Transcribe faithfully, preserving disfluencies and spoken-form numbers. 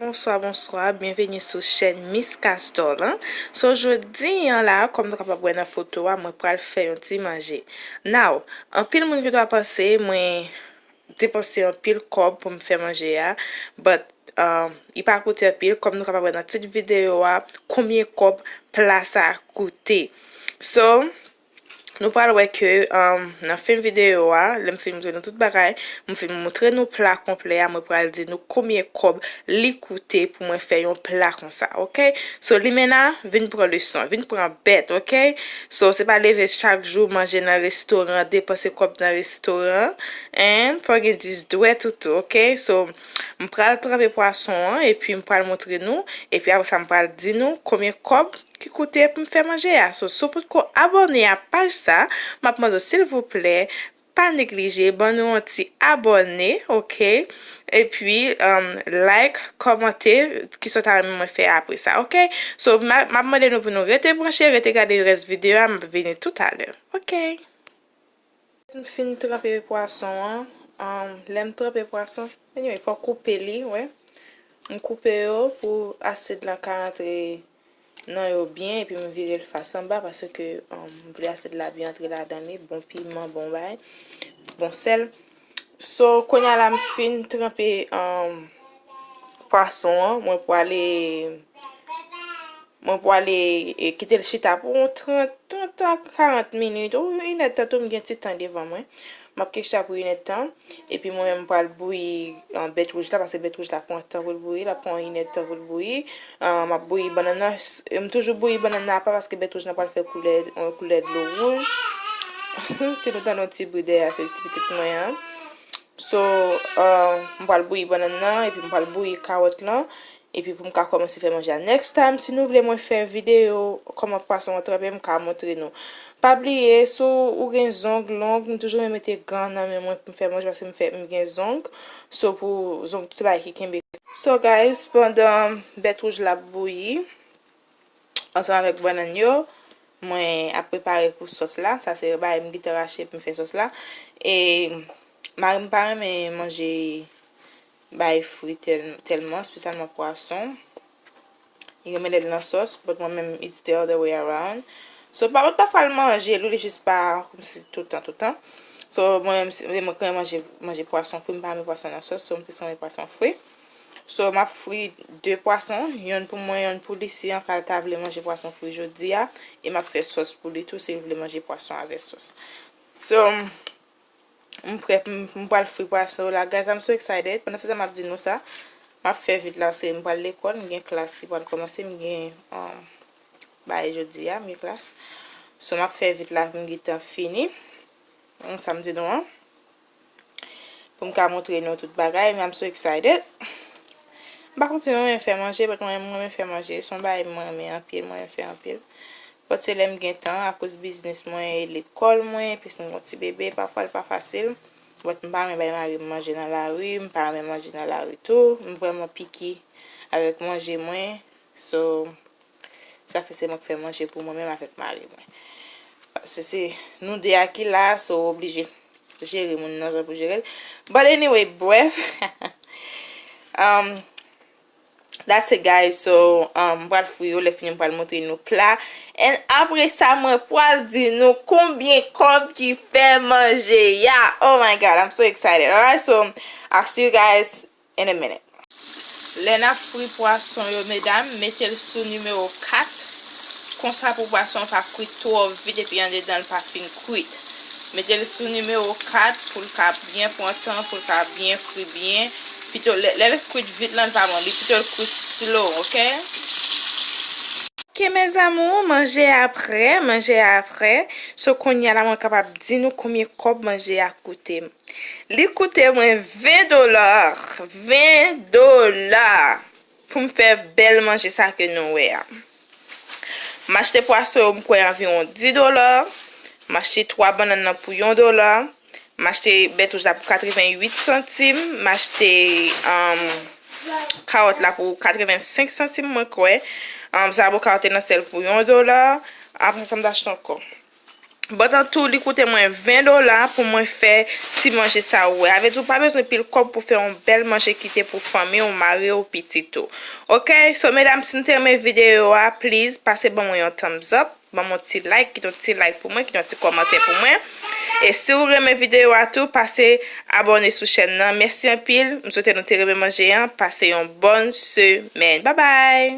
Bonswa, bonswa, byenveni sou chèn Miss Castor lan. So, jodi an la, kòm nou kapab wè nan foto a, mwen pral fè yon ti manje. Now, anpil moun gen dwa panse mwen depanse anpil kòb pou m fè manje a, but um, li pa koute anpil, kòm nou kapab wè nan tit videyo a, konbyen kòb pla sa koute. So, nou pral wè ke um, nan fen videyo a, lè m fin montre nou tout bagay, m fin montre nou pla konplè a, mwen pral di nou konbyen kòb li koute pou mwen fè yon pla konsa, oke? So, Limena, vin pran leson, vin pran bèt, oke? So, se pa leve chak jou, manje nan restoran, depanse kòb nan restoran, en, fò gen dis dwèt ou tou, oke? So, m pral tranpe pwason an, epi m pral montre nou, epi apre sa, m pral di nou konbyen kòb ki koute pou m fè manje a. So, si w potko abòne a paj sa, m ap mande w silvouplè, pa neglije, ban nou yon ti abòne, oke? Epi, um, like, kòmante, kisa w ta renmen mwen fè apre sa, oke? So, m a- m ap mande nou pou nou rete branche, rete gade rès videyo a, m ap vini toutalè, oke? M fin tranpe pwason an. Um, lè m tranpe pwason, anyway, fò koupe li, wè. M koupe yo pou asid lan ka rantre nan yo byen, epi m vire l fas anba, paske, um, m vle asid la byen antre ladan li, bon piman, bon bagay, bon sèl. So, kounye a la, m fin tranpe, um, pwason an, mwen pwale Mwen pwale, e, kite l chita pou yon trant, trant a karant minit, ou inèdtan tou, m gen ti tan devan mwen. M ap kite chita pou inèdtan, epi mwen menm m pral bouyi, e, bèt wouj la, paske bèt wouj la pran tan pou l bouyi, l ap pran inèdtan pou l bouyi. E, m ap bouyi bannann nan, s- m toujou bouyi bannann nan apa, paske bèt wouj la pral fè koulè, yon koulè dlo wouj. Si nou tande yon ti bri dèyè a, se ti pitit mwen an. So, e, m pral bouyi bannann nan, epi m pral bouyi kawòt lan. Epi pou m ka kòmanse fè manje a. Next time, si nou vle mwen fè videyo kòman pwason an tranpe, m ka montre nou. Pa bliye, si w gen zong long, m toujou renmen mete gan nan men mwen pou m fè manje, paske m fè, m gen zong. So, pou zong tout bagay ki kenbe. So, guys, pandan bèt wouj la ap bouyi, ansanm avèk bannann yo, mwen ap prepare pou sòs la. Sa se bagay m gentan rache pou m fè sòs la. E mari m pa renmen manje bay fri tèl- tèlman, espesyalman pwason. Li renmen lè l nan sòs, but mwen menm, it's the other way around. So, pa, pafwa l manje l, wi, li jis pa kòmsi toutan, toutan. So, mwen menm, si mwen k renmen manje, manje pwason fri, m pa renmen pwason nan sòs, so m plis renmen pwason fri. So, m ap fri de pwason, yonn pou mwen, yonn pou li, si Ankal ta vle manje pwason fri jodi a, e m ap fè sòs pou li tou, si l vle manje pwason avè sòs. So, m prè, m, m pral fri pwason yo la, guys, I'm so excited. Pandan se tan m ap di nou sa, m ap fè vit la, se m pral lekòl, m gen klas ki pral kòmanse, m gen, um, bagay jodi a, m gen klas. So, m ap fè vit la pou m gentan fini. Sa m di nou an. Pou m ka montre nou tout bagay, I'm so excited. M pa konn si nou renmen fè manje, but mwen, mwen renmen fè manje. Se yon bagay mwen renmen anpil, mwen renmen fè anpil. But se lè m gen tan, akoz biznis mwen e lekòl mwen, epi si m gon ti bebe, pafwa l pa fasil. But m pa renmen bay mari m manje nan lari, m pa renmen manje nan lari tou. M vrèman piki avèk manje mwen. So, sa fè se mwen k fè manje pou mwen menm avèk mari mwen. Se, se nou de a ki la, so oblije jere moun nan jan pou jere l. But anyway, bref. Um, that's it, guys. So, um, m pral fri yo, lè fini m pral montre nou pla. And apre sa, mwen pral di nou konbyen kòb ki fè manje ya. Oh my God, I'm so excited. Alright, so I'll see you guys in a minute. Lè n ap fri pwason yo, medam, mete l sou nimewo kat. Konsa pou pwason an pa kwit twò vit epi andedan l pa fin kwit. Mete l sou nimewo kat pou l ka byen pran tan, pou l ka byen fri byen. Pito lè, lè l kwit vit lan, l pa bon. Li pito l kwit slow, oke? Oke, mes amours, manje a prè, manje a prè. So, kounye a la, mwen kapab di nou konbyen kòb manje a koute m. Li koute mwen ven dola, ven dola, pou m fè bèl manje sa ke nou wè a. M achte pwason yo, m kwè anviwon dis dola. M achte twa bannann nan pou yon dola. M achte bèt wouj la pou katrevenn uit santim. M achte, um, kawòt la pou katrevenn senk santim, mwen kwè. Um, zaboka yo te nan sèl pou yon dola. Apre sa, m t achte ankò. Pandan tou, li koute mwen ven dola pou mwen fè ti manje sa ou wè. Sa vle di ou pa bezwen pil kòb pou fè yon bèl manje kite pou fanmi w, mari w, pitit ou. Ok, so medam, si nou te renmen videyo a, please, pase ban mwen yon thumbs up, ban mwen yon ti like, kite yon ti like pou mwen, kite yon ti kòmantè pou mwen. E si ou renmen videyo a tou, pase abòne sou chèn nan. Mèsi anpil, m swete nou te renmen manje an, pase yon bòn semèn. Babay!